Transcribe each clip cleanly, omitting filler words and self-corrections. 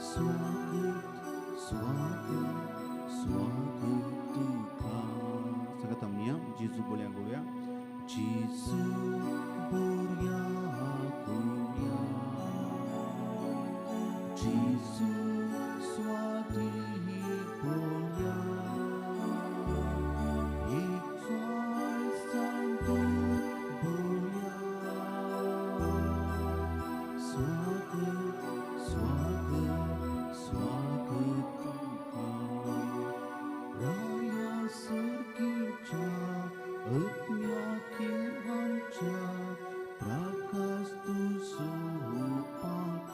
स्वागत स्वागत स्वागत तुका. सांगात आमया जेजू बोलया गोवया. जेजू बोरया गोवया, जेजू स्वाती बोलया, एक सांतू बोलया. स्वागत स्वागत स्वागत तुका. राया सर्गीच्या अज्ञाकी आमच्या प्रकाश तुजो पाक.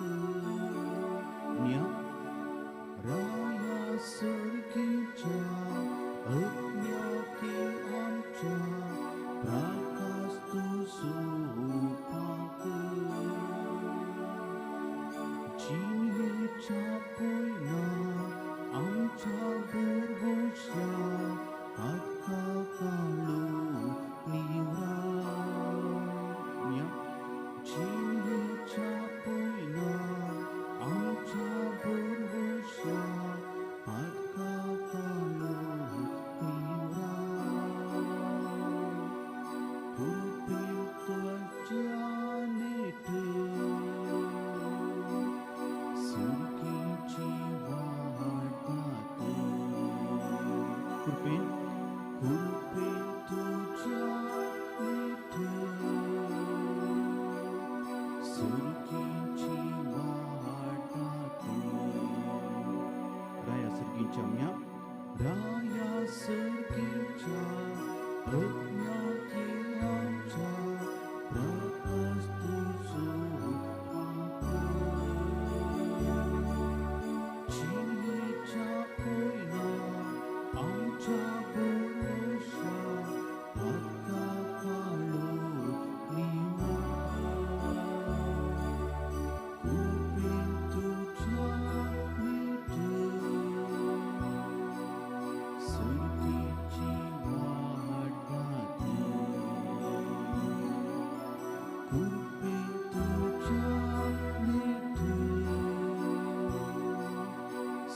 राया सर्गीच्या अज्ञाकी आमच्या प्रकाश तुजो पाक. जिणेच्या पयला आमच्या भरवंशा पातका काळो निवरा. जिणेच्या पयला आमच्या भरवंशा पातका काळो निवरा. कृपे तुज्या नेट सुरकीची वाटात. कृपे कृपे तुज्या नेट सुरकीची वाटात. राया सर्गीच्या म्या राया सर्गीच्या अज्ञाकी आमच्या प्रकाश तुजो पाक. जिणेच्या पयला आमच्या भरवंशा पातका काळो निवरा. कृपे तुज्या नेट सुरकीची वाटात. कृपे तुज्या नेट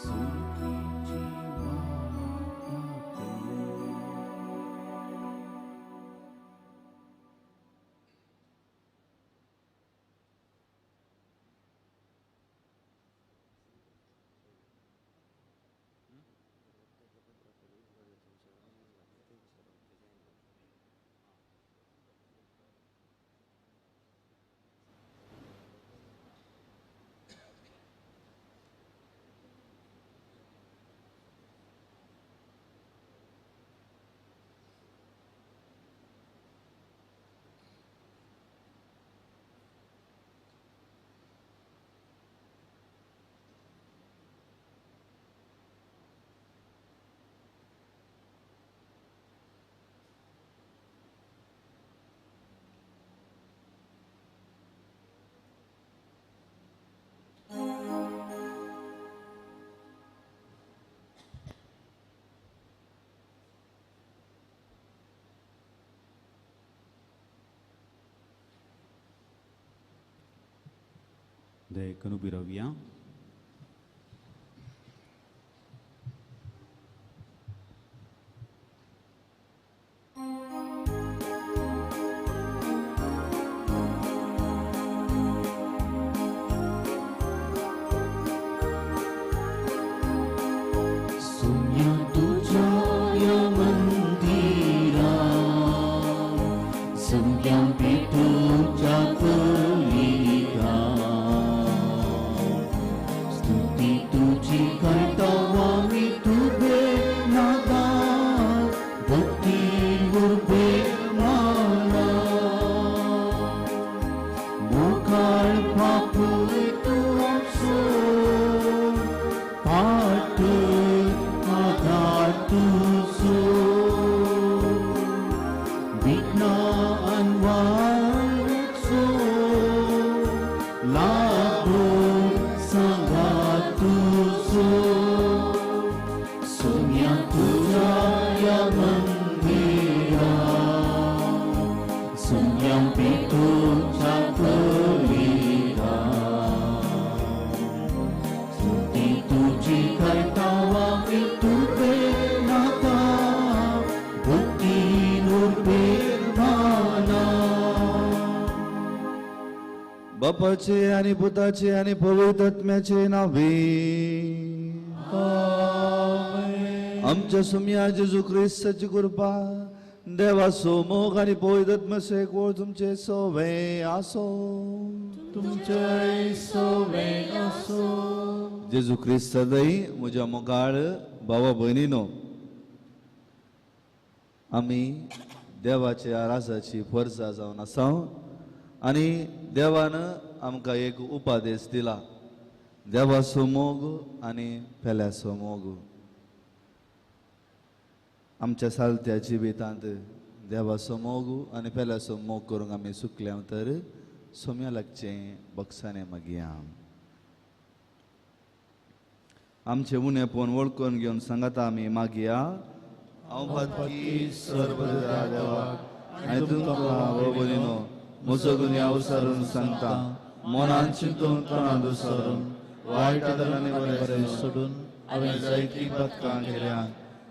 सुरकीची वाटात. दयेकन उबी रावया. सुम्या तुझ्या या मंदिरा सुम्या पेटूच्या पलिका. बापाचे आनी पुताचे आनी पवित्र आत्म्याचे नावे. आमच्या सुम्या जेजू क्रिस्ताची कृपा, देवाचो मोग आनी पवित्र आत्म्याचो एकवट तुमचे सवे आसो. तुमचे सवे आसो. जेजू क्रिस्त सदय म्हज्या मोगाळ भावा भयणीनो, आमी देवाच्या राजाची फर्जा जावन आसा आनी देवान आमकां एक उपादेश दिला, देवाचो मोग आनी पेल्याचो मोग. आमच्या सालत्या जिवितांत देवाचो मोग आनी पेल्याचो मोग करूंक आमी चुकल्या तर सोम्या लागचें बक्षाने मागया. आमचें उणेपण वळखून घेवन सांगाता आमी मागया. हांव पातकी सर्वदा देवाक आनी तुमकां भाव भयणीनो म्हजो गुन्यांव विसरून सांगता, मनान चिंतून तोंडान दुसरून वायट आदरांनी बरें सोडून हांवें जायतीं पातकां केल्या.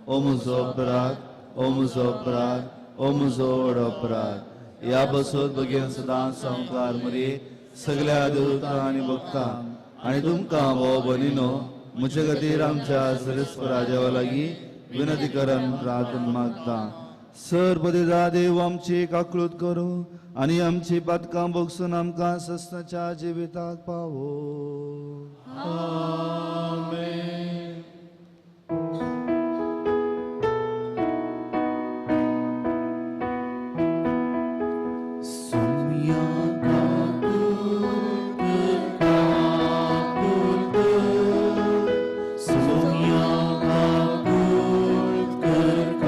ओ म्हजो अपराध, ओ म्हजो अपराध, ओ म्हजो व्हड अपराध. ह्या बसत भगेन सदांच संवकार मरे सगळ्या देवता आनी भक्तां आनी तुमकां भाव भयणीनो म्हजे खातीर आमच्या सरेस्परा देवा लागीं विनंती करन प्रार्थना मागता. सर पदेदा देव आमची काकळूत करूं आनी आमची पातकां भोगसून आमकां सस्नाच्या जिविताक पावो. आमेन. सुम्या काकुळट काकुळट, सुम्या काकुळट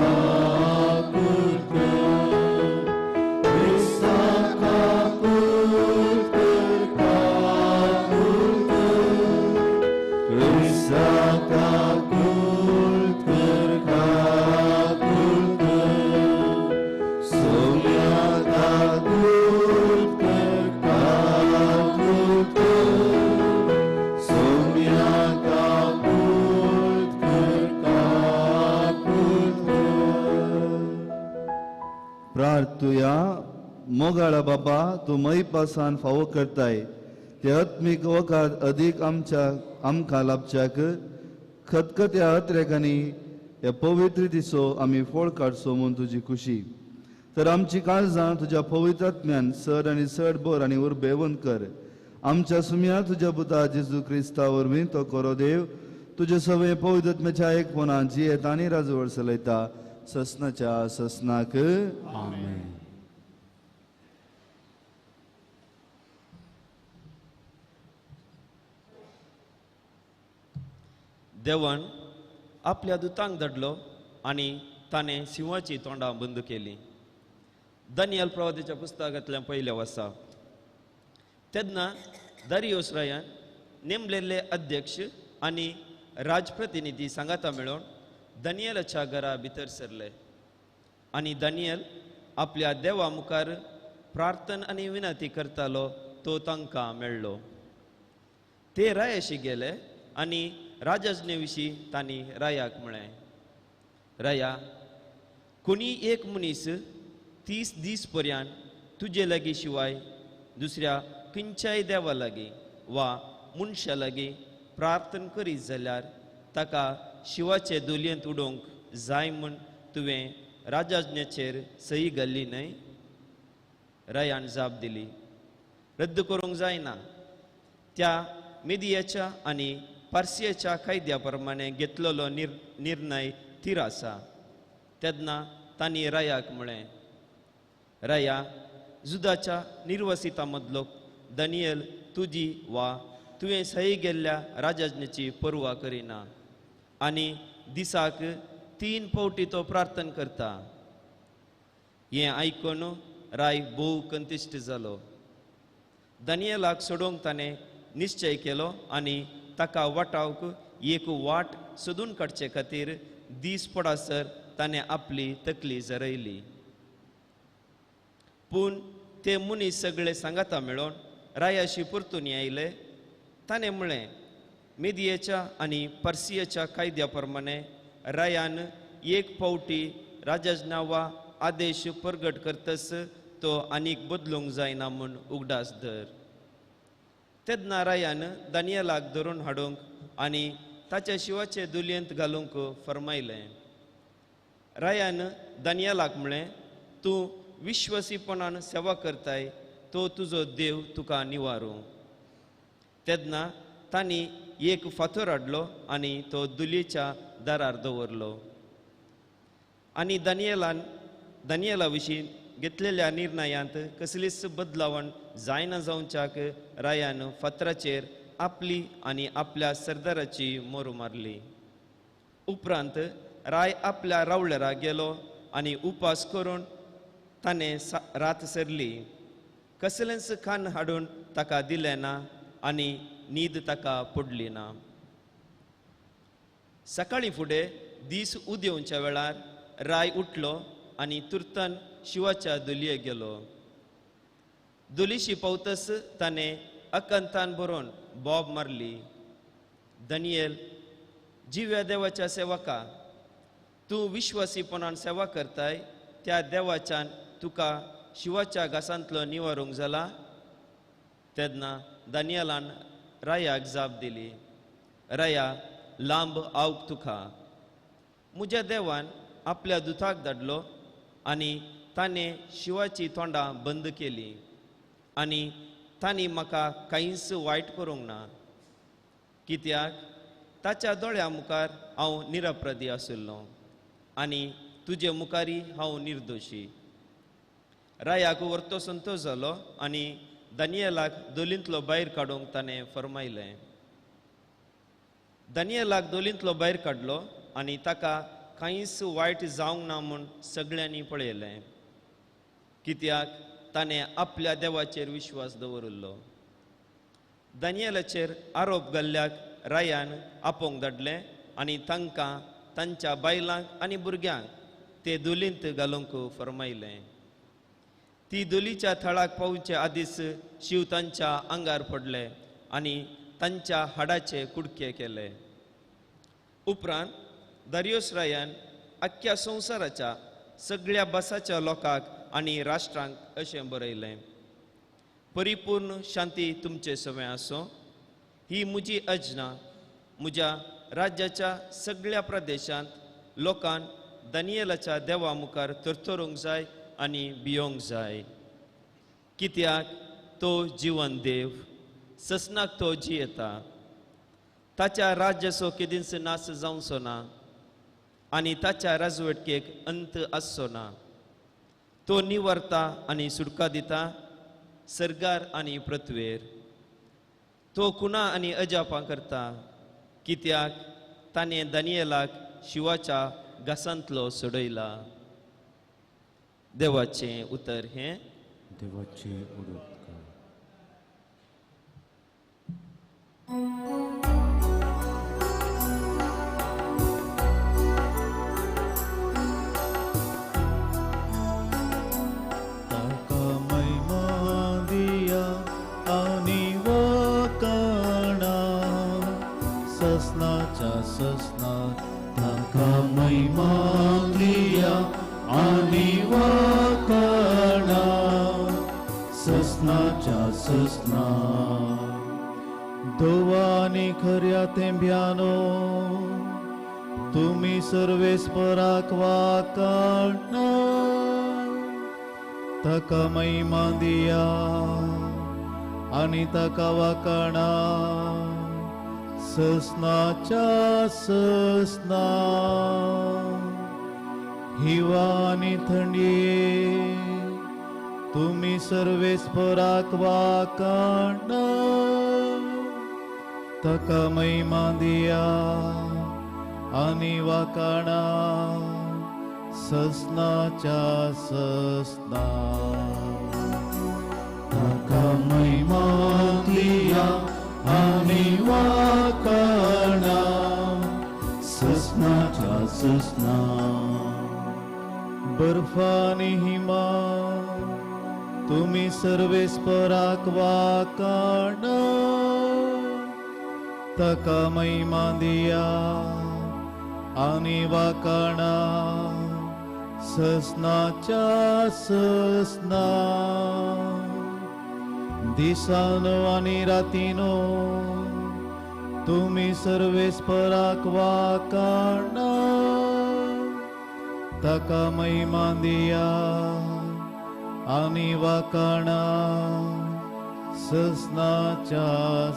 काकुळट, क्रिस्ता काकुळट काकुळट, क्रिस्ता काकुळट काकुळट, सोम्या काकुळट काकुळट, सोम्या काकुळट काकुळट. प्रार्थुया. मोगाळा बाबा, तूं मैपासान फावो करताय ते आत्मीक वखाद अदीक आमच्या आमकां लाभच्याक खतखत्या अत्रेकांनी ह्या पवित्र दिसो आमी फळ काडचो म्हूण तुजी खुशी. तर आमची काळजां तुज्या पवित्र आत्म्यान सर आनी चड बर आनी उर्बेवंत कर. आमच्या सुम्या तुज्या पुता जेजू क्रिस्ता वरवीं तो करो देव तुजे सगळे पवित्र आत्म्याच्या एकपणान जियेत आनी राजवट चलयता ससनाच्या ससनाक. आमेन. देवान आपल्या दुतांक धाडलो आनी ताणें शिंवाची तोंडां बंद केली. दानियल प्रवादीच्या पुस्तकांतल्यान पयलें वाचा. तेन्ना दारियोस रायान नेमलेले अध्यक्ष आनी राजप्रतिनिधी सांगाता मेळोवन दानियलाच्या घरा भितर सरले आनी दानियल आपल्या देवा मुखार प्रार्थना आनी विनंती करतालो तो तांकां मेळ्ळो. ते रायाशी गेले आनी राजाज्ञे विशीं तांणी रायाक म्हळें, राया, कोणी एक मनीस 30 दीस पर्यंत तुजे लागीं शिवाय दुसऱ्या खंयच्याय देवा लागीं वा मनशा लागीं प्रार्थना करीत जाल्यार ताका शिवाचे दोलयेंत उडोवंक जाय म्हूण तुवें राजाज्ञेचेर सही घाल्ली न्हय? रायान जाप दिली, रद्द करूंक जायना. त्या मेदियाच्या आनी पारसियाच्या कायद्या प्रमाणे घेतलेलो निर्णय थीर आसा. तेन्ना तांणी रायाक म्हळें, राया, जुदाच्या निर्वसिता मदलो दानियल तुजी वा तुवें सही गेल्ल्या राजाज्ञेची पर्वा करिना आनी दिसाक 3 फावटी तो प्रार्थना करता. हें आयकून राय भोव कंतिश्ट जालो. दानियलाक सोडोवंक ताणें निश्चय केलो आनी ताका वाटावंक एक वाट सोदून काडचे खातीर दीस पडासर ताणें आपली तकली जरयली. पूण ते मनीस सगळे सांगाता मेळोवन रायाशी परतून आयले. ताणें म्हळें, मेदियेच्या आनी पर्सियेच्या कायद्या प्रमाणे रायान एक फावटी राजाज्ञा वा आदेश परगट करतस तो आनीक बदलूंक जायना म्हूण उगडास धर. तेन्ना रायान दानियलाक धरून हाडूंक आनी ताच्या शिवाचे दुलयेंत घालूंक फर्मायलें. रायान दानियलाक म्हळें, तूं विश्वसीपणान सेवा करताय तो तुजो देव तुका निवारूं. तेन्ना तांणी एक फातर हाडलो आनी तो दुलयेच्या दारार दवरलो. आनी दानियला विशीं घेतलेल्या निर्णयांत कसलीच बदलावण जायना जावच्याक रायान फातराचेर आपली आनी आपल्या सरदाराची मोरू मारली. उपरांत राय आपल्या रावळेराक गेलो आनी उपास करून ताणें रात सरली. कसलेंच खाण हाडून ताका दिलें ना आनी न्हीद ताका पडली ना. सकाळीं फुडें दीस उदेवच्या वेळार राय उठलो आनी तुर्तान शिवाच्या दुलयेक गेलो. दुलीशी पावतच ताणें अकंतान बरोवन बोब मारली, दानियल, जिव्या देवाच्या सेवका, तूं विश्वासीपणान सेवा करताय त्या देवाच्यान तुका शिवाच्या घासांतलो निवारूंक जाला. तेन्ना दानियलान रायाक जाप दिली, राया, लांब आवक तुका. म्हज्या देवान आपल्या दुताक धाडलो आनी ताणें शिवाची तोंडां बंद केली आनी तांणी म्हाका कांयच वायट करूंक ना, कित्याक ताच्या दोळ्या मुखार हांव निरपराधी आशिल्लो आनी तुजे मुखारय हांव निर्दोशी. रायाक व्हरतो संतोश जालो आनी दानियलाक दोलींतलो भायर काडूंक ताणें फर्मायलें. दानियलाक दोलींतलो भायर काडलो आनी ताका कांयच वायट जावंक ना म्हूण सगळ्यांनी पळयलें, कित्याक ताणें आपल्या देवाचेर विश्वास दवरिल्लो. दानियलाचेर आरोप घाल्ल्याक रायान आपोवंक धाडलें आनी तांकां तांच्या बायलांक आनी भुरग्यांक ते दुलींत घालूंक फर्मायलें. ती दुलीच्या थळाक पावचे आदींच शिव तांच्या आंगार पडले आनी तांच्या हाडाचे कुडके केले. उपरांत दारियोस रायान आख्ख्या संवसाराच्या सगळ्या भासाच्या लोकांक आनी राष्ट्रांक अशें बरयलें, परिपूर्ण शांती तुमचे सवें आसूं. ही म्हजी अजना म्हज्या राज्याच्या सगळ्या प्रदेशांत लोकान दानियलाच्या देवा मुखार थरथरूंक जाय आनी भियोंक जाय, कित्याक तो जिवन देव, ससनाक तो जियेता. ताच्या राज्याचो केदींच नाश जावचो ना आनी ताच्या राजवटकेक अंत आसचो ना. तो निवरता आनी सुटका दिता सर्गार आनी पृथ्वेर. तो खुणा आनी अजापां करता, कित्याक ताणें दानियलाक शिवाच्या घासांतलो सोडयला. देवाचें उतर हें. देवाचें उतर. ताका महिमा दिया आनी वाकाणा ससनाच्या ससना. ताका महिमा दिया आनी वाकाणा ससनाच्या ससना. धोवा आनी खऱ्या तेंब्यानो तुमी सर्वेस्पराक वाकाणा. ताका महिमा दिया आनी ताका वाकाणा ससनाच्या ससना. हिवा आनी थंडये तुमी सर्वेस्पराक वाकाणा. ताका महिमा दिया आनी वाकाणा ससनाच्या ससना. ताका महिमा दिया आनी वाकाणा ससनाच्या ससना. बर्फानी हिमा तुमी सर्वेस्पराक वाकाणा. ताका महिमा दिया आनी वाकाणा ससनाच्या ससना. दिसानो आनी रातीनो तुमी सर्वेस्पराक वाकाणा ताका महिमा दिया आनी वाकाणा ससनाच्या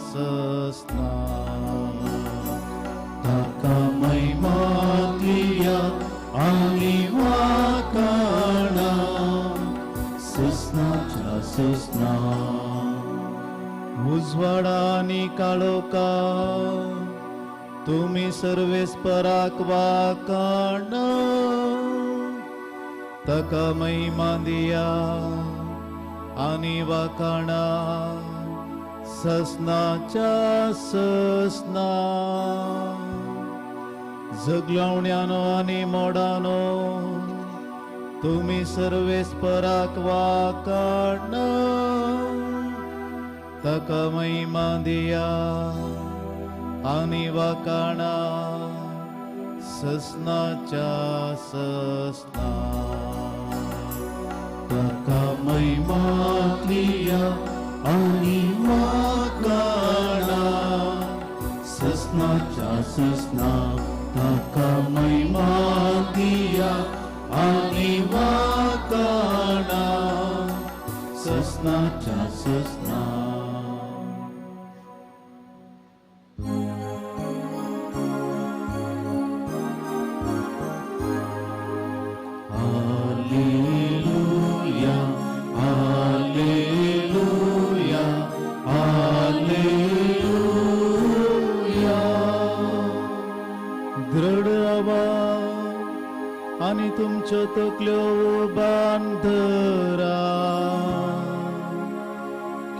ससना ताका महिमा दिया आनी वाकाणा ससनाच्या ससना उजवाडा आनी काळोखा तुमी सर्वेस्पराक वाकाणा ताका महिमा दिया आनी वाकाणा ससनाच्या ससना जगलावण्यानो आनी मोडानो तुमी सर्वेस्पराक वाकाणा ताका महिमा दिया आनी वाकाणा ससनाच्या ससना ताका महिमा दिया आनी वाकाणा ससनाच्या ससना ताका महिमा दिया आनी वाकाणा ससनाच्या ससना. आनी तुमच्यो तकल्यो बांदरा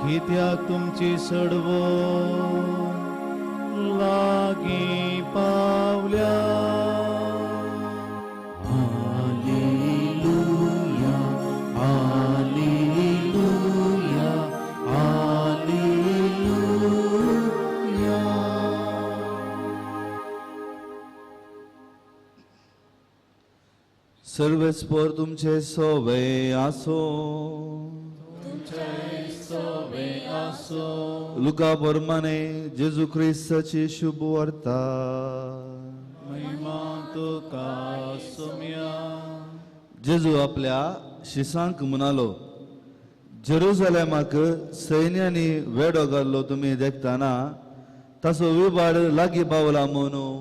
कित्याक तुमची सडवो लागीं पावल्या. Hallelujah hallelujah hallelujah. सर्वेस्पर तुमचे सोवे आसो. लुका परमाने जेजू क्रिस्ताची शुभ वार्ता. महिमा तुका सोम्या. जेजू आपल्या शिसांक म्हणालो, जेरुजालेमाक सैन्यांनी वेडो घाल्लो तुमी देखताना ताचो विबाड लागीं पावला म्हणून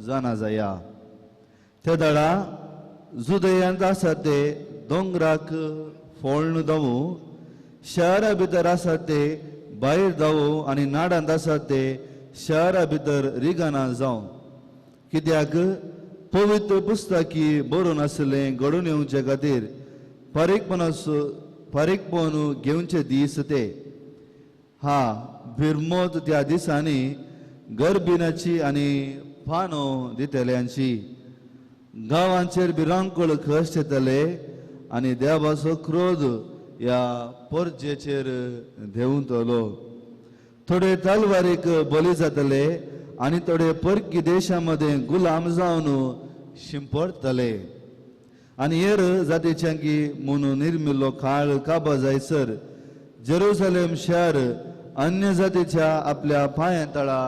जाणा जाया. ते दडा जुदयांत आसा ते दोंगराक फोळ्ण धांवू, शहरा भितर आसा ते भायर धांवू आनी नाडांत आसा ते शहरा भितर रिगाना जावं. कित्याक पवित्र पुस्तकी बरोवन आसलें घडून येवचे खातीर फारीकपण घेवचे दीस ते. हा भिरमोत त्या दिसांनी गर्भिणाची आनी पानो दितल्यांची. गांवांचेर भिरांकूळ कश्ट येतले आनी देवाचो क्रोध ह्या परजेचेर देंवतलो. थोडे तलवारीक बली जातले आनी थोडे परकी देशा मदें गुलाम जावन शिंपडटले आनी हेर जातीच्यांकी म्हणून निर्मिल्लो काळ काबा जायसर जेरुसलेम शहर अन्य जातीच्या आपल्या पांयां तळा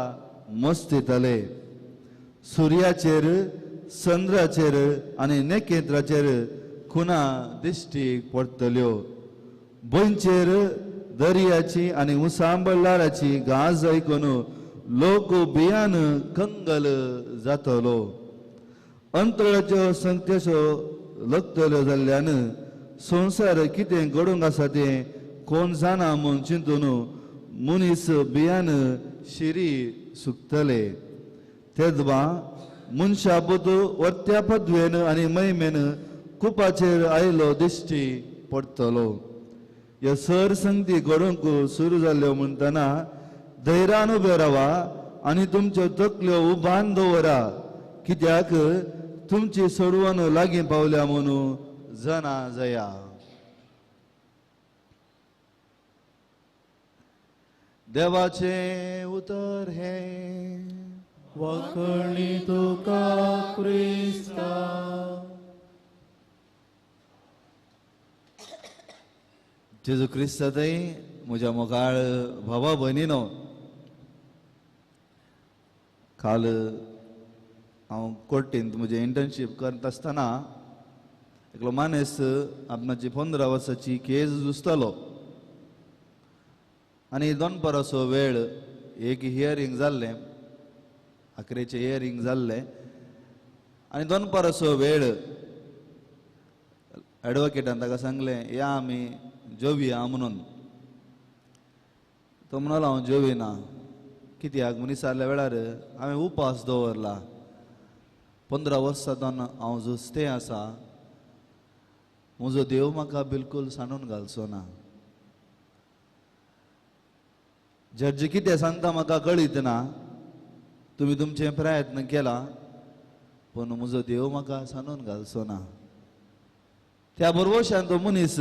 मस्तितले. सुर्याचेर चंद्राचेर आनी नखेत्राचेर खुणा दिश्टीक पडटल्यो. भंयचेर दर्याची आनी उसांबळ ल्हाराची गाज आयकून लोक भियान कंगल जातलो. अंतराच्यो संख्येच्यो लकतल्यो जाल्ल्यान संवसार कितें घडूंक आसा तें कोण जाणा म्हूण चिंतून मनीस भियान शिरी सुकतले. तेदवा मनशा पुत वर्त्या पदवेन आनी महिमेन कुपाचेर आयलो दिश्टी पडटलो. ह्यो सर संगती घडूंक सुरू जाल्ल्यो म्हणटना धैर्यान उबे रावा आनी तुमच्यो तकल्यो उबान दवरा, कित्याक तुमची सोडवण लागीं पावल्या म्हणून जाणा जाया. देवाचें उतर हें. वखणी तुका क्रिस्ता. जेजू क्रिस्ता थंय म्हज्या मोगाळ भावा भयणीनो, काल हांव कोर्टींत म्हजें इंटर्नशीप करता आसतना एकलो मानेस आपणाची 15 वर्साची केस झुजतालो आनी दनपाराचो वेळ एक हियरींग जाल्लें, अकरेचें हियरींग जाल्लें आनी दनपाराचो वेळ एडवोकेटान ताका सांगलें या आमी जेवया म्हणून. तो म्हणलो हांव जेविना, कित्याक मनीस वेळार हांवें उपास दवरला, 15 वर्सां हांव झुजतें आसा, म्हजो देव म्हाका बिलकूल सांडून घालचो ना. जज कितें सांगता म्हाका कळीत ना, तुमी तुमचे प्रयत्न केला पूण म्हजो देव म्हाका सांडून घालचो ना. त्या बरवशान तो मनीस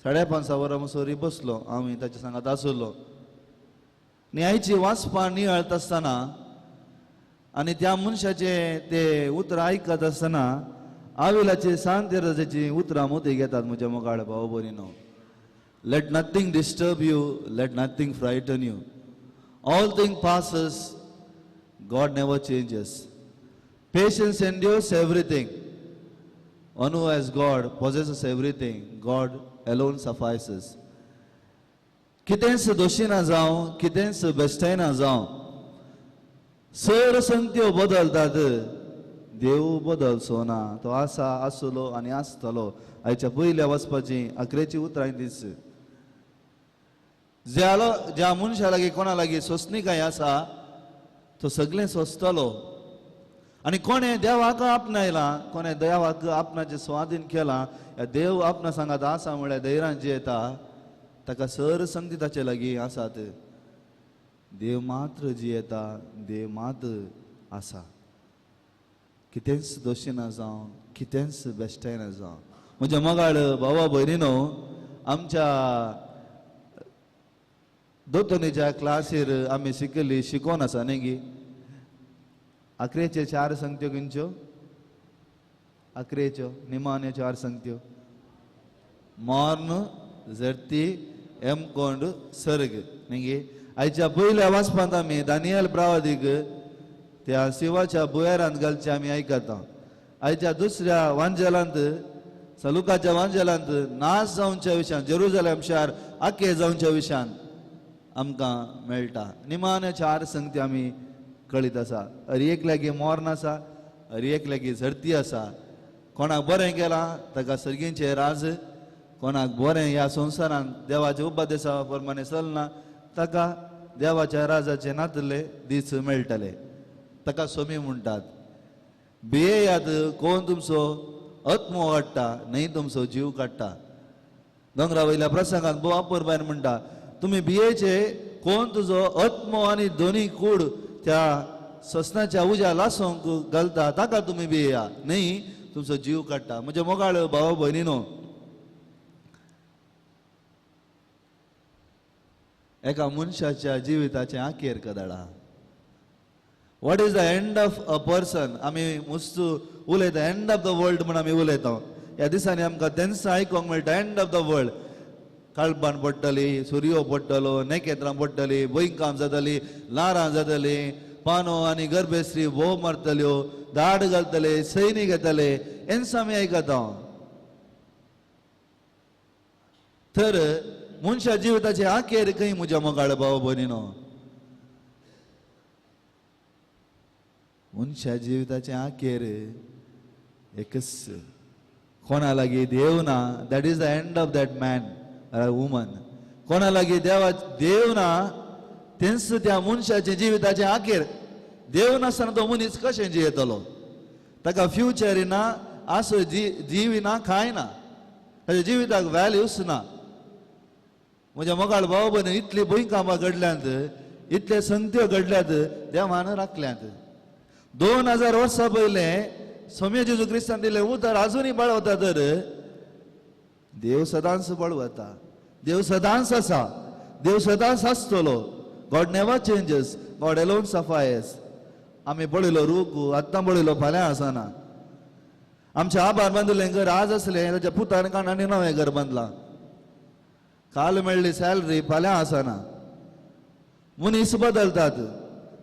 5:30 वरां मसोरी बसलो, आमी ताच्या सांगात आसलो. न्यायची वाचपां नियाळत आसतना आनी त्या मनशाचे ते उतरां आयकत आसतना आविलाचे सांत रजाची उतरां मोती घेतात म्हज्या मोगाळ भाव भयणीनो. Let nothing disturb you, let nothing frighten you. All thing passes, God never changes. Patience endures everything. One who has God possesses everything. God alone suffices. कितेंच दोशी ना जावं, कितेंच बेश्टाय ना जावं, सर संगत्यो बदलतात, देव बदलचो ना. तो आसा, आसलो आनी आसतलो. आयच्या पयल्या वचपाची अकरेची उतरां दीस. ज्या मनशा लागीं कोणा लागीं सोंसणीकाय आसा तो सगळें सोंसतलो. आनी कोणें देवाक आपणायला, कोणें देवाक आपणाचें स्वाधीन केलां, ह्या देव आपणा सांगात आसा म्हळ्यार धैर्यान जियेता, ताका सर संगती ताचे लागीं आसात. देव मात्र जियेता, देव मात्र आसा. कितेंच दोशी ना जावं, कितेंच बेश्टाय ना जावं. म्हज्या मोगाळ भावा भयणीनो, आमच्या दोतोनीच्या क्लासीर आमी शिकली शिकोवन आसा न्ही गी. अकरेच्यो 4 संगत्यो खंयच्यो? अकरेच्यो निमाण्यो 4 संगत्यो, मॉर्न, झर्ती, एमकोंड, सर्ग न्ही गी. आयच्या पयल्या वाचपांत आमी दानियल प्रावादीक त्या शिवाच्या भुंयारांत घालचे आमी आयकता. आयच्या दुसऱ्या वांजेलांत, सलुकाच्या वांजेलांत नाश जावच्या विशयान, जेरुजलेम शार आखे जावच्या विशयान आमकां मेळटा. निमाण्यो 4 संगती आमी कळीत आसा. हर एक लागीं मॉर्न आसा, हर एक लागीं झर्ती आसा. कोणाक बरें केलां ताका सर्गींचें राज, कोणाक बरें ह्या संवसारांत देवाच्या उपदेसा प्रमाणे चलना ताका देवाच्या राजाचे नातले दीस मेळटले, ताका सोमी म्हणटात. भियेयात कोण तुमचो आत्मो काडटा न्हय तुमचो जीव काडटा. दोंगरा वयल्या प्रसंगात भोव अपुरबायन म्हणटा, तुमी भियेचे कोण तुजो आत्मो आनी दोनी कूड त्या ससनाच्या उज्या लासूंक घालता ताका तुमी भियेया, न्हय तुमचो जीव काडटा. म्हज्या मोगाळ भाव भयणीनो, एका मनशाच्या जिविताचें आखेर कदळा. What is the end of a person? आमी मुस्तू उलयता एंड ऑफ the world म्हूण आमी उलयता. ह्या दिसांनी आमकां तेंच आयकूंक मेळटा, एंड ऑफ the world. काळपान पडटली, सुर्यो पडटलो, नखेत्रां पडटली, भुंयकांप जातली, ल्हारां जातली, पानो आनी गर्भेस्त्री भोव मारतल्यो, दाड घालतले, सैनीक येतले, हेंच आमी आयकता. तर मनशा जिविताचे आखेर खंय म्हज्या मोगाळ भाव भयणीनो? मनशा जिविताचे आखेर एकच, कोणा लागीं देव ना, that is the end of that man or woman. कोणा लागीं देव ना तेंच त्या मनशाचे जिविताचे आखेर. देव नासतना तो मनीस कशें जियेतलो? ताका फ्युचर ना, आसो जीव ना, कांय ना, ताच्या जिविताक व्हॅल्यूच ना. म्हज्या मोगाळ भाव भयणी, इतली भुंयकांपां घडल्यांत, इतले संगत्यो घडल्यात, देवान राखल्यात. 2000 वर्सां पयलें सोम्या जेजू क्रिस्तान दिलें उतर आजुनूय बळवता. तर देव सदांच बळवता, देव सदांच आसा, देव सदांच आसतलो. God never changes, God alone suffices. आमी पळयलो रूख आत्तां पळयलो फाल्यां आसना. आमच्या आबार बांदिल्लें घर आज आसलें, ताच्या पुतान काणांनी नवें घर बांदलां. काल मेळ्ळी सॅलरी फाल्यां आसना. मनीस बदलतात.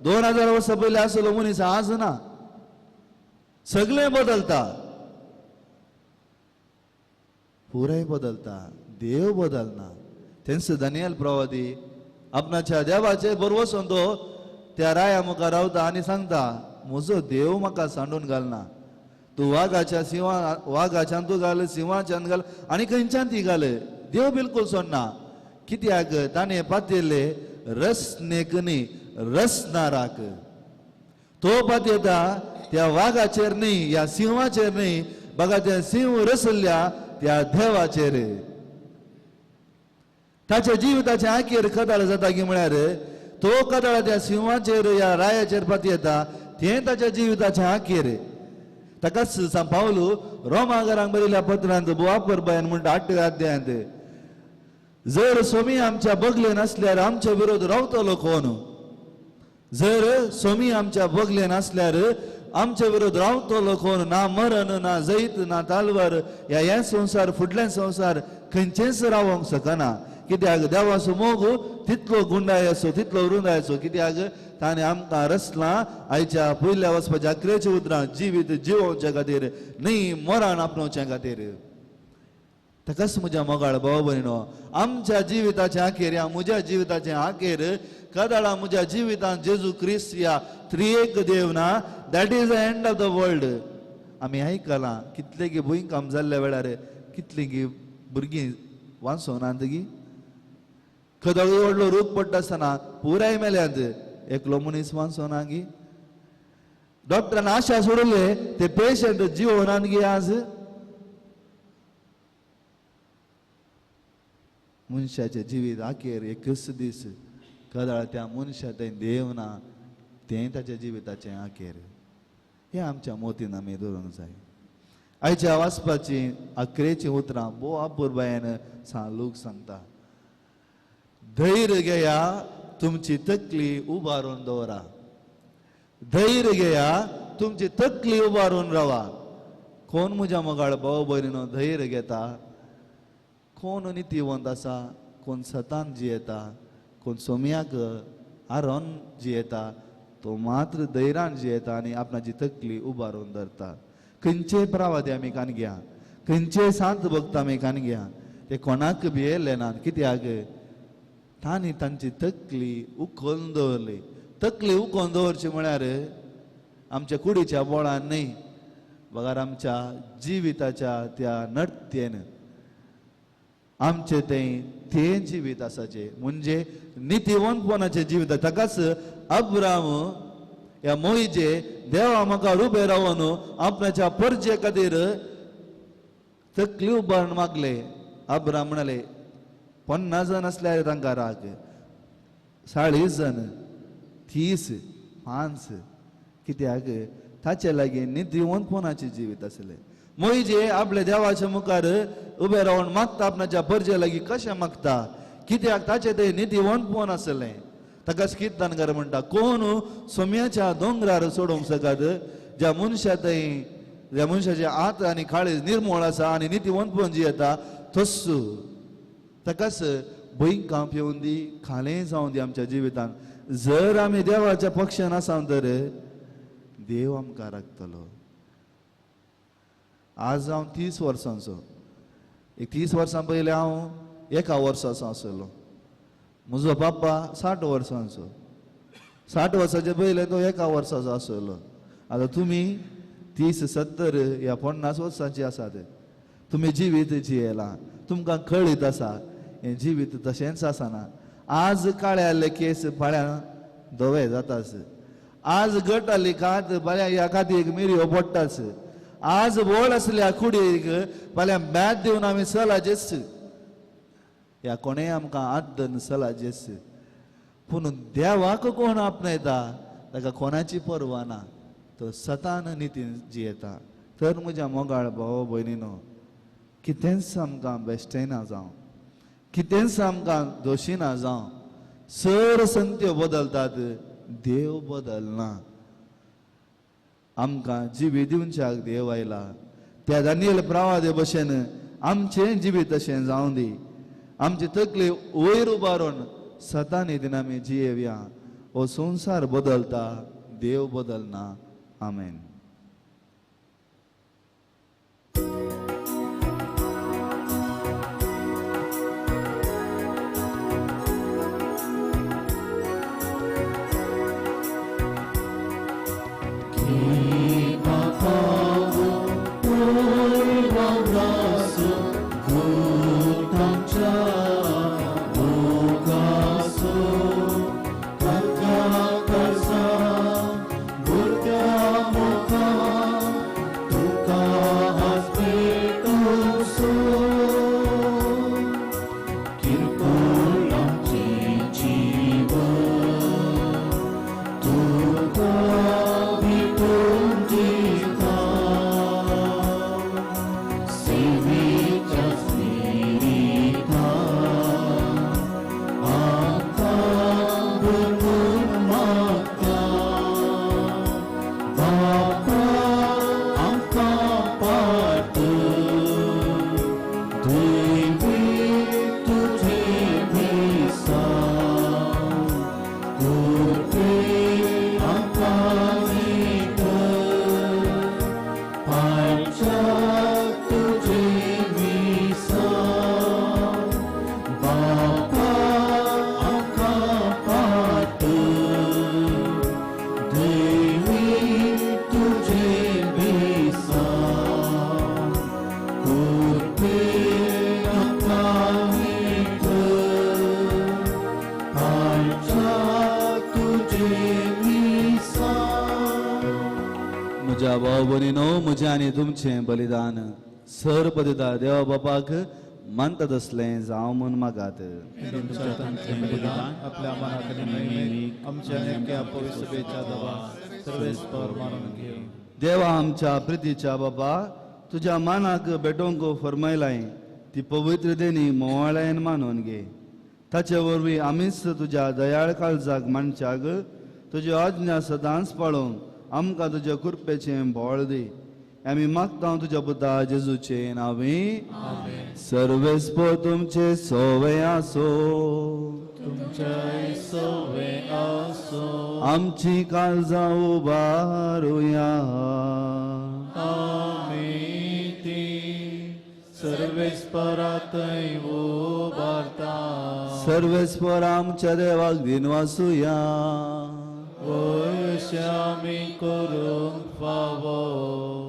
2000 वर्सां पयलीं आसलो मनीस आज ना. सगळें बदलता, पुराय बदलता, देव बदलना. तेंच दानियल प्रवादी आपणाच्या देवाचे बरवसून तो त्या राया मुखार रावता आनी सांगता, म्हजो देव म्हाका सांडून घालना. तूं वागाच्या सिंवा वागाच्यान तूं घाल, सिंवाच्यान घाल आनी खंयच्यान ती घाल, देव बिलकूल सोडना. कित्याक ताणें पातयल्ले रसनेक न्ही रसनाराक. तो पातयता त्या वागाचेर न्ही, ह्या सिंवाचेर न्ही, बघा त्या सिंह रसल्या त्या देवाचेर. ताच्या जिविताच्या आखेर कदाळ जाता की म्हळ्यार तो कदाळ त्या सिंहाचेर ह्या रायाचेर पातयता तें ताच्या जिविताच्या आखेर. ताकाच सांत पावलू रोमागरांक बरयल्या पत्रांत वापर बायन म्हणटा 8 अध्यायांत, जर स्वामी आमच्या बगलेन आसल्यार आमच्या विरोध रावतलो कोण? जर स्वामी आमच्या बगलेन आसल्यार आमच्या विरोध रावतलो कोण? ना मरण, ना जैत, ना तालवार, ह्या हे संवसार फुडले संवसार खंयचेंच रावंक शकना. कित्याक देवाचो मोग तितलो गुंडाय आसो, तितलो रुंदाय आसो. कित्याक ताणें आमकां रचलां आयच्या पयल्या वचपाच्या अकरेच्या उतरां जिवीत जिवोवच्या खातीर न्ही मरण आपणोवच्या खातीर. ताकाच म्हज्या मोगाळ भाव भयणो, आमच्या जिविताचे आखेर ह्या म्हज्या जिविताचे आखेर कदाळा म्हज्या जिवितांत जेजू क्रिस्त ह्या त्रिएक देव ना, that is the end of the world. आमी आयकलां कितलेगी भुंयकांप जाल्ल्या वेळार कितलीं भुरगीं वांचोनात गी. खदळ व्हडलो रूख पडटा आसतना पुराय मेल्यात, एकलो मनीस वांचोना गी. डॉक्टरान आशा सोडले ते पेशंट जिवनात गी. आज मनशाचें जिवीत आखेर एकच दीस कदाळ त्या मनशा थंय देव ना, तें ताच्या जिविताचें आखेर. हें आमच्या मोतीन आमी दवरूंक जाय. आयच्या वाचपाची अकरेचीं उतरां भोव अपुरबायेन लोक सांगता, धैर्य घेया, तुमची तकली उबारून दवरा. धैर्य घेया, तुमची तकली उबारून रावा. कोण म्हज्या मोगाळ भाव भयणीनो धैर्य घेता? कोण नितीवंत आसा, कोण सतान जियेता, कोण सोम्याक आरोन जियेता, तो मात्र धैर्यान जियेता आनी आपणाची तकली उबारून धरता. खंयचे प्रावादी आमी कान घ्या, खंयचे सांत भक्त आमी कान घ्या, ते कोणाक भियेले ना. कित्याक तांणी तांची तकली उखलून दवरली. तकली उखलून दवरची म्हळ्यार आमच्या कुडीच्या बोळान न्ही, बगर आमच्या जिविताच्या त्या नडतेन आमचें तें तें जिवीत आसाचें, म्हणजे नितीवंतपणाचें जिवीत. ताकाच अब्राम ह्या मोहिजे देवा म्हाका उबे रावन आपणाच्या परजे खातीर तकली उबारून मागले. अब्राम म्हणाले 50 जाण आसल्यार तांकां राग, 40 जाण, 30, 5. कित्याक ताचे लागीं नितीवंतपणाचें जिवीत आसलें. मोहिजे आपल्या देवाच्या मुखार उबे रावन मागता आपणाच्या परजे लागीं. कशें मागता? कित्याक ताचें तें नितीवंतपण आसलें. ताकाच किर्तनकार म्हणटा, कोण सोम्याच्या दोंगरार सोडोवंक शकत ज्या मनशा थंय ज्या मनशाचे आत आनी काळीज निर्मळ आसा आनी नितीवंतपण जियेता तस्सू. ताकाच भुंयकांप येवन दी, खालें जावन दी आमच्या जिवितांत, जर आमी देवाच्या पक्षान आसा तर देव आमकां राखतलो. आज हांव 30 वर्सांचो, एक 30 वर्सां पयलीं हांव 1 वर्साचो आसलो. म्हजो बाप्पा 60 वर्सांचो, 60 वर्साचे पयलें तो 1 वर्साचो आसलो. आतां तुमी 30, 70 ह्या 50 वर्सांची आसात. तुमी जिवीत जियेलां, तुमकां कळीत आसा हें जिवीत तशेंच आसना. आज काळे आसले केस फाल्यां धवे जाताच, आज गट आसली कात फाल्यां ह्या कातीक मिरयो पडटाच, आज व्हड आसल्या कुडीक फाल्यां बॅत दिवन आमी सलाजेच, ह्या कोणेय आमकां आदन सलाजेच. पूण देवाक कोण आपणायता ताका कोणाची पर्वा ना, तो सतान नितीन जियेता. तर म्हज्या मोगाळ भाव भयणीनो, कितेंच आमकां बेश्टेना जावं, कितेंच आमकां दोशी ना जावं, सर संत्यो बदलतात, देव बदलना. आमकां जिवीत दिवच्याक देव आयला. त्या दानियल प्रवादे भशेन आमचें जिवीत तशें जावं दी. आमची तकली वयर उबारून सदां नितीन आमी जियेवया. हो संवसार बदलता, देव बदलना. आमेन. म्हजें आनी तुमचें बलिदान सर पदिता देवा बापाक मानता तसलें जावं म्हूण मागात. आपल्या देवा आमच्या प्रितीच्या बाबा, तुज्या मानाक भेटोवंक फरमायलाय ती पवित्र देणी मोवाळायन मानून घे. ताचे वरवीं आमीच तुज्या दयाळ काळजाक मानच्याक तुज्यो आज्ञा सदांच पाळोवंक आमकां तुज्या कृपेचें बळ दी. आमी मागता तुज्या पुता जेजूचे नांवी. सर्वेस्पर तुमचे सोवे आसो. तुमचे सोवे आसो. आमची काळजां उबारुया. आमी ती सर्वेस्परातय उबारता. सर्वेस्पर आमच्या देवाक दिनवासुया. आमी करूंक फावो.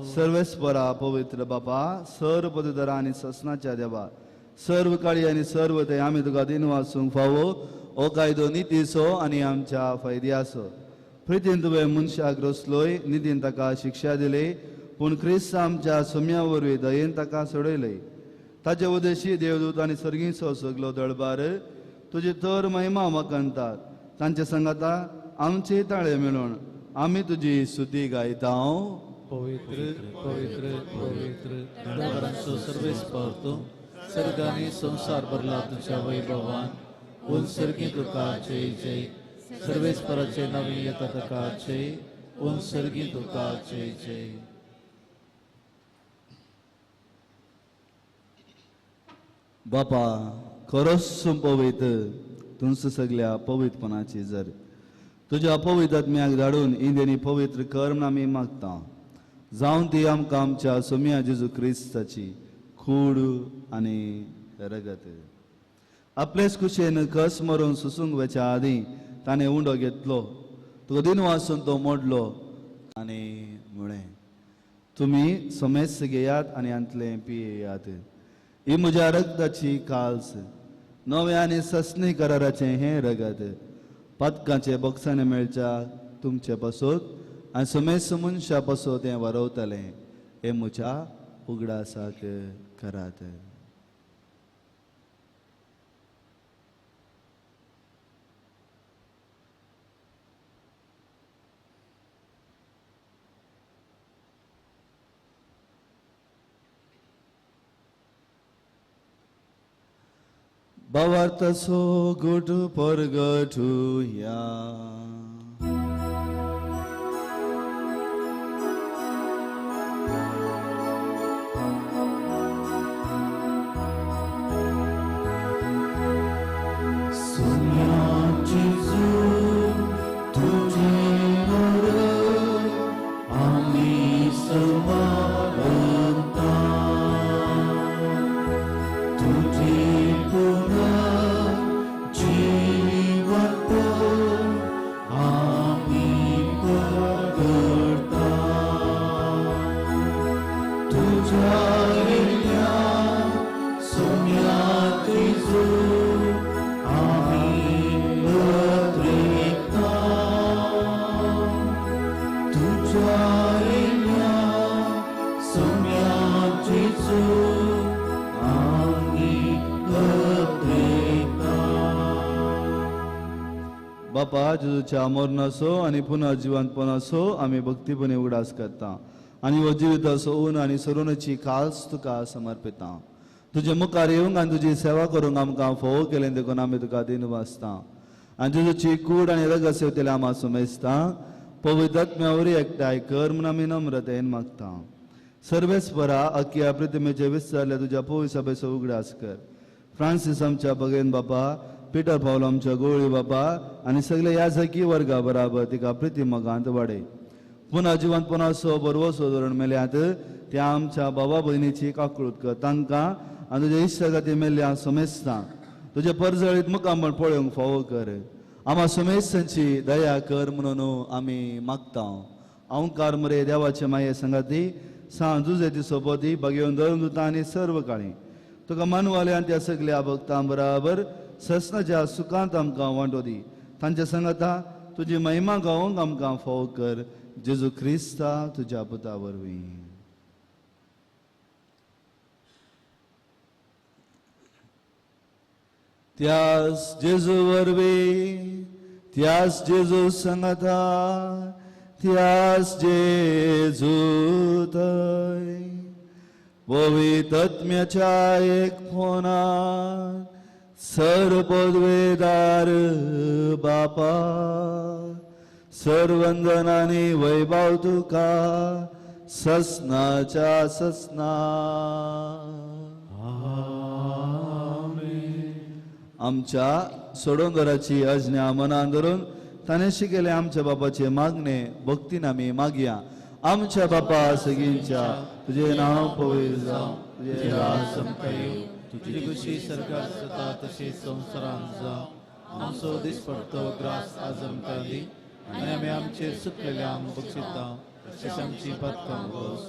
सर्वेस्परा पवित्र बापा, सर्व पदधरा आनी ससनाच्या देवा, सर्व काळी आनी सर्व ते आमी तुका दिनवासूंक फावो. हो कायदो नितीचो आनी आमच्या फायद्याचो. प्रितीन तुवें मनशाक रचलोय, नितीन ताका शिक्षा दिली, पूण क्रिस्त आमच्या सुम्या वरवीं दयेन ताका सोडयलय. ताचे उदेशी देवदूत आनी सर्गीचो सगलो दळबार तुजी तर महिमा वखणतात. तांचे संगाता आमचे ताळे मेळून आमी तुजी स्तुती गायता. पवित्र पवित्र पवित्र दरबारांचो सर्वेस्पर तूं, सर्गांनी संवसार भरला तुझ्या वैभवान. उन सर्गी तुका जय जय. सर्वेस्पराचे नवी येता तुका जय. उन सर्गी तुका जय जय. बापा खरोच पवित्र तुमचं सगळ्या पवित्रपणाची जर तुज्या पवित्र आत्म्याक धाडून इंद्रियांनी पवित्र कर म्हूण आमी मागता. जावन ती आमकां आमच्या सोम्या जेजू क्रिस्ताची कूड आनी रगत. आपलेच कुशेन कस मरून सुसूंक वेच्या आदीं ताणें उंडो घेतलो, तुका दिनवासून तो मोडलो आनी म्हळें, तुमी समेस्त घेयात आनी हांतलें पियेयात. ही म्हज्या रगताची काल्स, नव्या आनी सस्नी कराराचें हें रगत पातकांचे बक्षाने मेळच्या तुमचे पासत आनी समेस्त मनशा पासत हें वरवतलें. हें म्हज्या उगडासाक करात. भावार्थाचो गुट परगटुया. उचारिल्या सम्याची चूक आमी अत्रेकता. बापा जेजूच्या मरणाचो आनी पुनः जिवंतपणाचो आमी भक्तीपणे उगडास करता आनी हो जिविताचो ऊन आनी सरुणाची खास तुका समर्पिता. तुजे मुखार येवंक आनी तुजी सेवा करूंक आमकां फोव केलें देखून आमी तुका दिन वाचता आनी जेजूची कूड आनी रगत सेवतले आमा सुमेजता पवित्र आत्म्या वरी एकठांय कर म्हूण आमी नम्रतेन मागता. सर्वेस्परा अखिया प्रतिमेचे विस्तारल्या तुज्या पवित्र सभेचो उगडास कर. फ्रांसीस आमच्या बगेन बापा, पिटर पावलो आमच्या गोळी बापा आनी सगळे याजकी वर्गा बराबर तिका प्रिती मोगांत वाडय. पुनः जिवंतपणाचो बरवसो धोरण मेल्यात त्या आमच्या बाबा भयणीची काकळूत कर तांकां आनी तुज्या इश्टागती मेल्ल्या समेस्तां तुजे परजळीत मुखामळ पळोवंक फावो कर. आमा समेस्तांची दया कर म्हणून आमी मागता. अंकार मरे देवाचे माये संगाती सांज जुजेती सोबती बगेवन धरून दुता आनी सर्व काळी तुका मानवाले आनी त्या सगल्या भक्तां बराबर ससनाच्या सुखांत आमकां वांटो दी. तांच्या संगाता तुजी महिमा गावंक आमकां फावो कर. जेजू क्रिस्ता तुज्या पुता वरवीं. त्यास जेजू वरवीं, त्यास जेजू संगाता, त्यास जेजू थंय पवित्र आत्म्याच्या एक फोनान सर पदवेदार बापा सर्वंदनानी वैभव तुका ससनाच्या ससना. आमच्या सोडोंगराची अज्ञा मनान धरून ताणें शिकयलें आमच्या बापाचे मागणे भक्तीन आमी मागया. आमच्या बापा सगळींच्या तुजें नांव पवित्र जावं, तुजें राज आमकां येवं, तुजी खुशी सरकार जाता तशी संवसारांत जावं. आमचो दिसपडतो ग्रास आज आमकां दी आनी आमी आमचेर सुकलेल्यांक बक्षिता तशें आमची पातकां गोस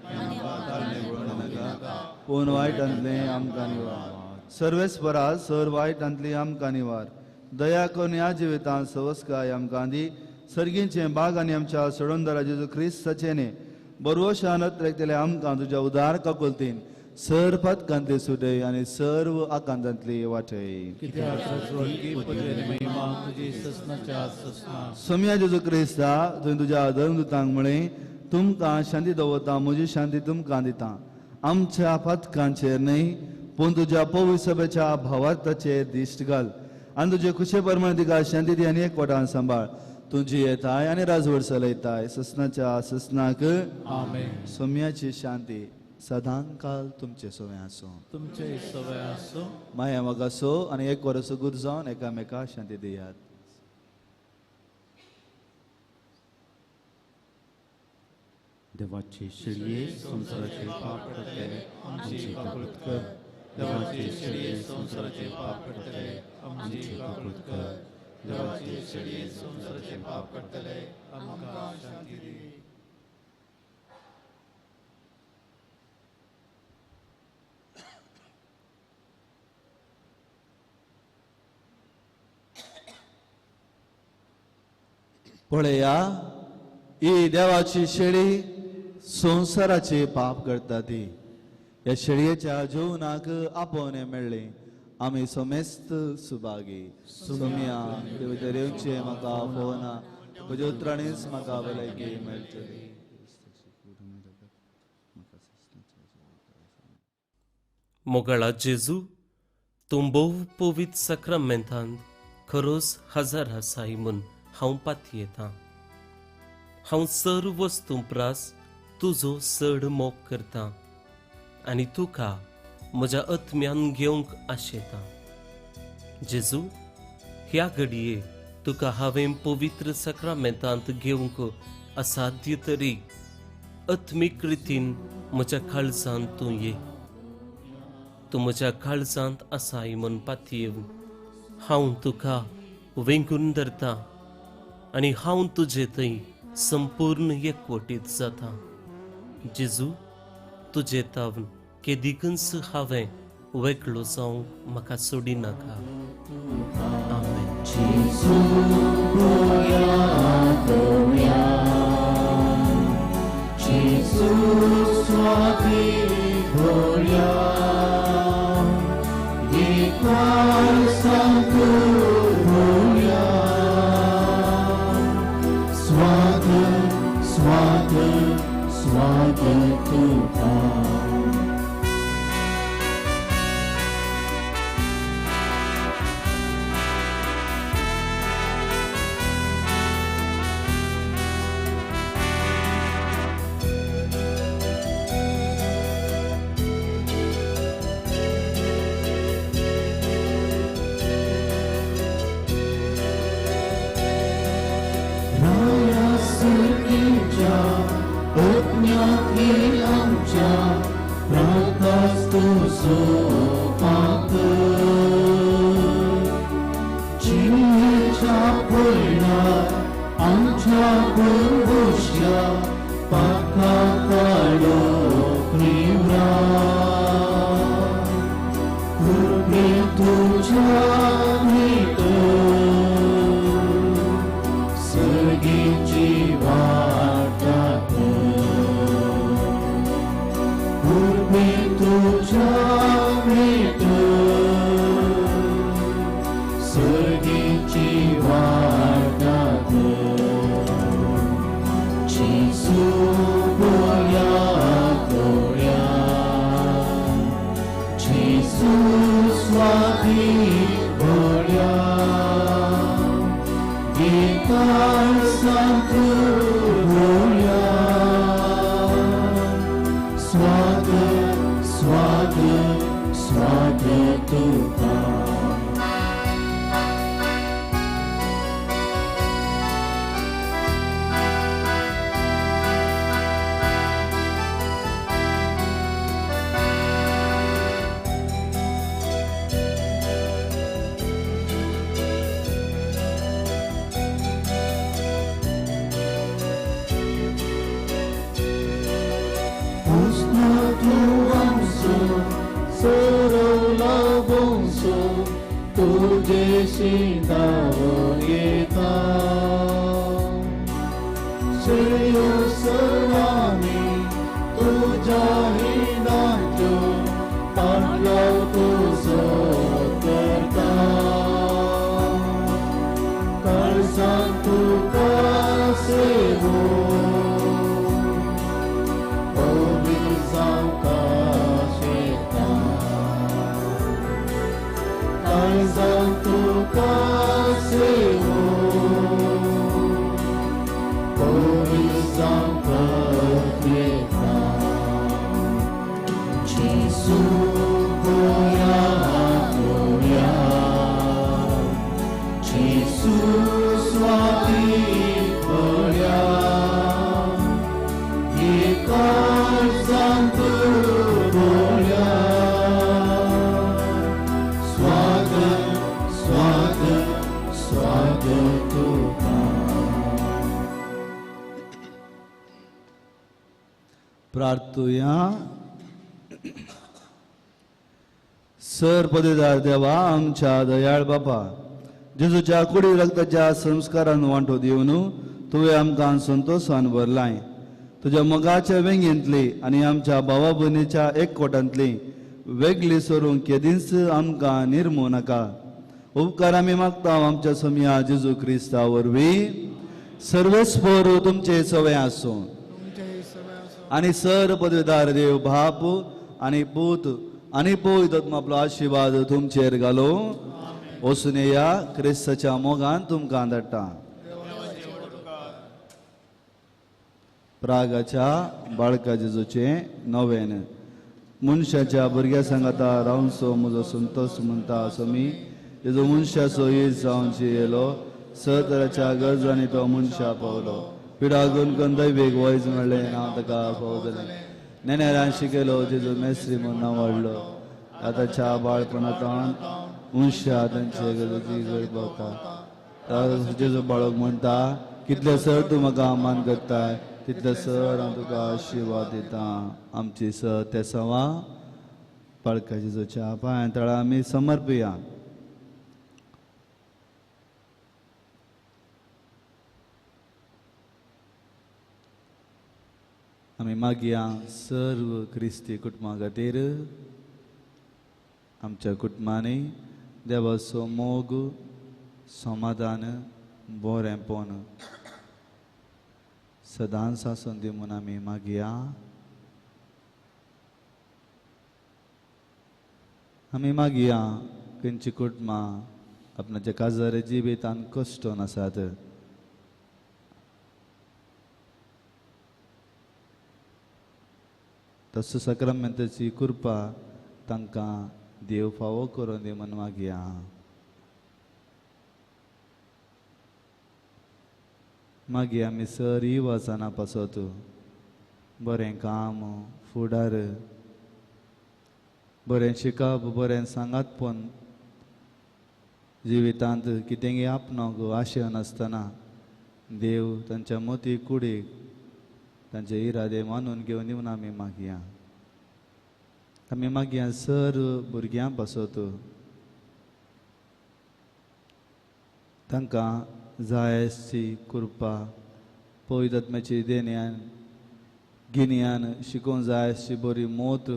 आनी आमकां पूण वायटांतलें आमकां निवार. सर्वेस्परा सर वायटांतली आमकां निवार. दया करून ह्या जिवितांत सवस्काय आमकां दी. सर्गींचे बाग आनी आमच्या सोडोंदरा जेजू क्रिस्ताचेने बरवशान अत्रेकतले आमकां तुज्या उदार काकुलतीन सर पातकांतली सुटय आनी सर्व आकांतांतली वाटय. सोम्या जेजू क्रिस्ता तुवें तुज्या धर्मदूतांक म्हळें तुमकां शांती दवरता, म्हजी शांती तुमकां दिता. आमच्या पातकांचेर न्हय पूण तुज्या पवित्र सभेच्या भावार्थाचेर दिश्ट घाल आनी तुजे खुशे प्रमाणे तिका शांती दी आनी एकवटान सांबाळ. तुजी येताय आनी राजवट चलयताय ससनाच्या ससनाक. आमेन. सोम्याची शांती सदांकाल तुमचे सवय आसूं. तुमचे सवय आसूं. माया मोगासो आनी एक वरसो गुर जावन एकामेका शांती दियात. देवाचे शेळये संवसाराचे पाप काडटले आमची काकळूत कर. देवाचे शेळये संवसाराचे पाप काडटले आमची काकळूत कर. देवाचे शेळये संवसाराचे पाप काडटले आमकां शांती दी. पळया ही देवाची शेळी संवसाराचे पाप करता ती. ह्या शेळयेच्या जेवणाक आपोवणें मेळ्ळें. आमी समेस्त सुभागी. सोम्या देव येवचें म्हाका आपोवना, म्हज्या उतरांनीच म्हाका भलायकी मेळटली. मोगाळा जेजू, तूं भोव पवित्र साक्रामेंतांत खरोच हजार आसाय म्हूण हांव पातयेतां. हांव सर्व वस्तूं प्रास तुजो चड मोग करतां आनी तुका म्हज्या आत्म्यान घेवंक आशेतां. जेजू, ह्या घडये तुका हांवें पवित्र साक्रामेंतांत घेवंक असाध्य तरी आत्मीक रितीन म्हज्या काळजांत तूं ये. तूं म्हज्या काळजांत आसाय म्हूण पातयेवन हांव तुका वेंगून धरतां आनी हांव तुजे थंय संपूर्ण एकवटीत जाता. जेजू, तुजे तावन केदिकूच हांवें वेगळो जावंक म्हाका सोडिनाका. आमेन. स्वाती भोळ्या गीतार सांत भोळ्या स्वागत स्वागत स्वागत तुका. प्रार्थुया. सर पदेदार देवा आमच्या दयाळ बापा, जेजूच्या कुडी रक्ताच्या संस्कारान वांटो दिवन तुवें आमकां संतोशान भरलाय. तुज्या मोगाच्या वेंगेंतली आनी आमच्या भावा भयणीच्या एकवटांतली वेगळी सरूंक केदींच आमकां निर्मू नाका. उपकार आमी मागता आमच्या सोमया जेजू क्रिस्ता वरवीं. सर्वेस्पोर तुमचे सवय आसूं. आनी सर पदवीदार देव बाप आनी पूत आनी पवित्र आपलो आशिर्वाद तुमचेर घालो. वचून या क्रिस्ताच्या मोगान तुमकां धाडटा. प्रागाच्या बाळका जेजूचें नवेन. मनशाच्या भुरग्या सांगाता रावनसो म्हजो संतोष म्हणटा असो मी जेजू मनशाचो येस जावंची येयलो. स तराच्या गरजांनी तो मनशा पावलो. पिडा गुणकन दैवेक वयज म्हणलें हांव ताका फावतलें. नेनेरान शिकयलो जेजू मेस्त्री म्हूण नांव वाडलो. आतांच्या बाळपणांत मनशा तांचे गरजी गडबवता. जेजू बाळक म्हणटा कितले सर तूं म्हाका मान करताय तितले सर हांव तुका आशिर्वाद दिता. आमची स तेसांवां बाळका जेजूच्या पांयां तळा आमी समर्पिया. आमी मागया सर्व क्रिस्ती कुटुंबा खातीर, आमच्या कुटुंबांनी देवाचो मोग, समाधान, बरेंपण सदांच आसून दी म्हूण आमी मागया. आमी मागया खंयची कुटुंबां आपणाच्या काजार जिवितान कश्टोन आसात, तसो साक्रामेंताची कृपा तांकां देव फावो करून दी म्हूण मागया. मागीर आमी सरी वचना पासत बरें काम, फुडार, बरें शिकप, बरें सांगातपण, जिवितांत कितेंय आपणोंक आशय नासतना देव तांच्या मोती कुडीक तांचे इरादे मानून घेवन दिवन आमी मागया. आमी मागया सर भुरग्यां पासत तांकां जाय आसची कृपा, पवित्र आत्म्याची देण्यान गिन्यान शिकोवंक जाय आसची बरी मोत,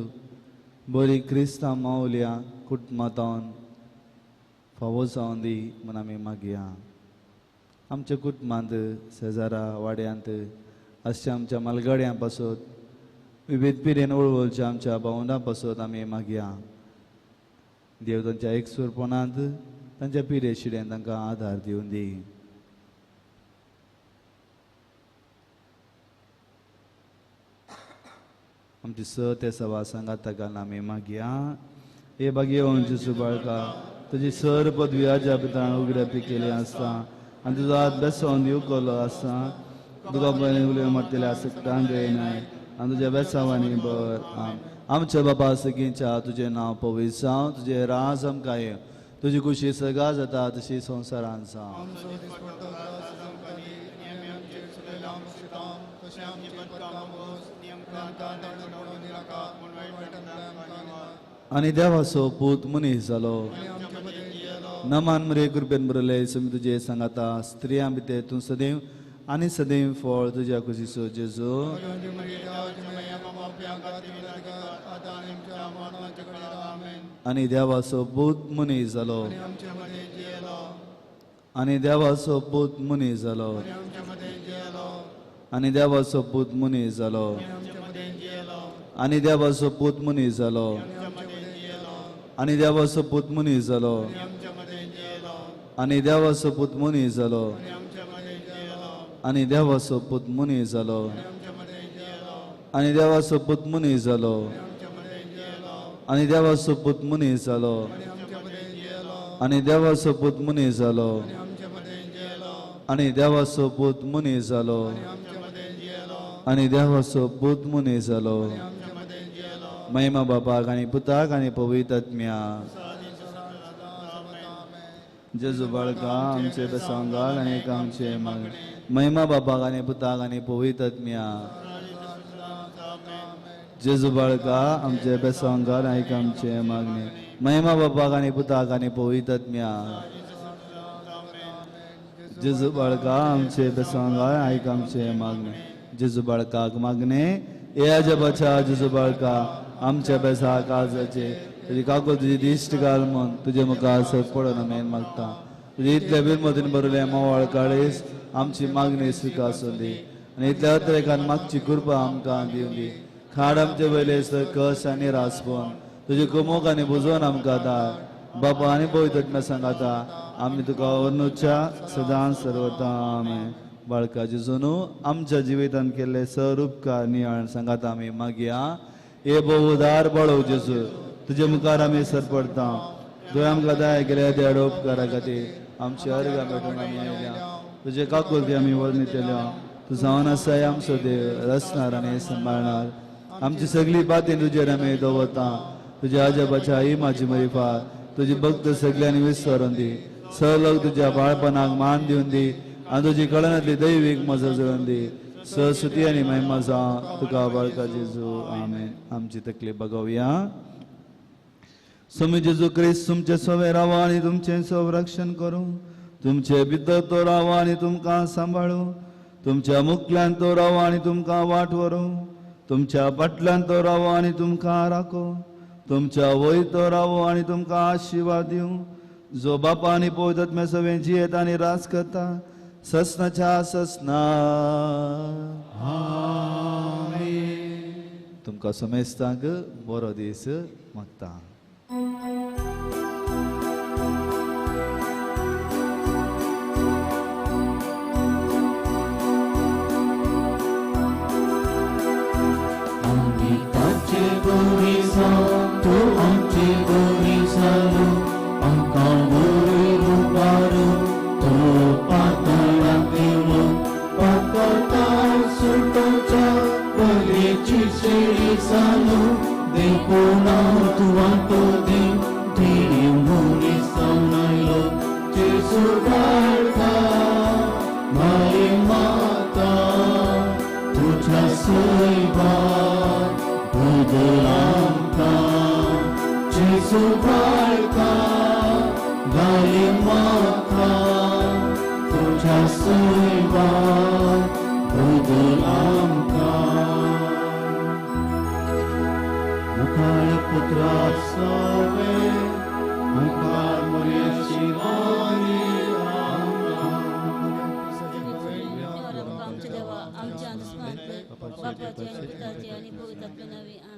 बरी क्रिस्तांव मावल्या कुटुंबांत फावो जावन दी म्हूण आमी मागया. आमच्या कुटुंबांत, शेजारा वाड्यांत आसच्या आमच्या मालगाड्यां पासत, विविध पिरेन वळवळच्या आमच्या भावंडां पासत आमी मागया. देव तांच्या एकसूरपणांत तांच्या पिरे शिड्यान तांकां आदार दिवन दी. आमची स ते सवा सांगाता घालून आमी मागया. हे भाग्यवंत जेजू बाळका, तुजी सर पदवी आज्या पितान उगड्यापी केली आसता आनी तुजो हात बेसोवन दिवकलो आसा. तुका बरें उलय मारतले आसकटान न्हय आनी तुज्या बेसांवांनी बर. आमच्या बाबा सगळींच्या तुजें नांव पवित्र जावं, तुजें राज आमकां येवं, तुजी खुशी सगळा जाता तशी संवसारान जावं. आनी देवाचो पूत मनीस जालो, नमान मरे कृपेन बरयले समी तुजे सांगाता, स्त्रियां भितर तूं सदैव आनी सदैव फळ तुज्या कुशीचो जेजू. आनी देवाचो पूत मनीस जालो, आनी देवाचो पूत मनीस जालो, आनी देवाचो पूत मनीस जालो, आनी देवाचो पूत मनीस जालो, आनी देवाचो पूत मनीस जालो, आनी देवाचो पूत मनीस जालो, आनी देवाचो पूत मनीस जालो, आनी देवाचो पूत मनीस जालो, आनी देवाचो पूत मनीस जालो, आनी देवाचो पूत मनीस जालो, आनी देवाचो पूत मनीस जालो, आनी देवाचो पूत मनीस जालो. महिमा बापाक आनी पुताक आनी पवित्र आत्म्या. जेजू बाळका आमचे बेसांव घाल आनी आमचे मागणें. महिमा बापाक आनी पुताक आनी पवित्र आत्म्या. जेजू बाळका आमचे बेसांव घाल आनी आमचे मागणें. महिमा बापाक आनी पुताक आनी पवित्र आत्म्या. जेजू बाळका आमचे बेसांव घाल आनी आमचे मागणें. जेजू बाळकाक मागणें, हे अजबाच्या जेजू बाळका आमच्या बेसा काळजाचे तुजी काकूल तुजी दिश्ट घाल म्हूण तुजे मुखार सर पडून आमी मागता. तुजे इतल्या बिरमतीन बरयलें मोवाळ काळीस आमची मागणी सुखा आसूं दी आनी इतल्या अत्रेकान मागची कृपा आमकां दिवं दी. खाड आमचे वयले सर कश आनी रासपण तुजी कुमोक आनी बुजोवन आमकां दार बाबा आनी पवित्र आत्म्या सांगाता आमी तुका वर्णुच्या सदां सर्वता. आमेन. बाळका जेजून आमच्या जिवितान केल्ले सर उपकार नियाळ सांगाता आमी मागया. हे बहुदार बाळो जेजू, तुजे मुखार आमी सर पडता. तुवें आमकां दया केल्या त्या उपकारा खातीर आमची अर्गां भेटून आमी आयल्या. तुजे काकुळटी आमी वर्णितल्या. तूं जावन आसाय आमचो देव, रचणार आनी सांबाळणार. आमची सगळी बातीन तुजेर आमी दवरता. तुज्या आजोबाच्या आई म्हाजी मरिफा तुजी भक्त सगळ्यांनी विसरून दी. सर लोक तुज्या बाळपणाक मान दिवन दी आनी तुजी कळनांतली दैवीक मजा जुळून दी. सरस्वती आनी महिमा जावं तुका बाळका जेजू. आमेन. आमची तकली बगोवया. स्वामी जेजू क्रिस्त तुमचे सवे रावा आनी तुमचें संरक्षण करूं. तुमचे भितर तो रावा आनी तुमकां सांबाळूं. तुमच्या मुखल्यान तो रावा आनी तुमकां वाट व्हरूं. तुमच्या फाटल्यान तो रावो आनी तुमकां राखो, तुमच्या वयर तो रावो आनी तुमकां आशिर्वाद दिवं, जो बापा आनी पवित्र आत्म्या सवें जियेत आनी राज करता ससनाच्या ससना. तुमकां समेस्तांक बरो दीस मागता. आमच्या देवा आमच्या बापाचे आणि पुताचे आणि पवित्र आत्म्या नावे.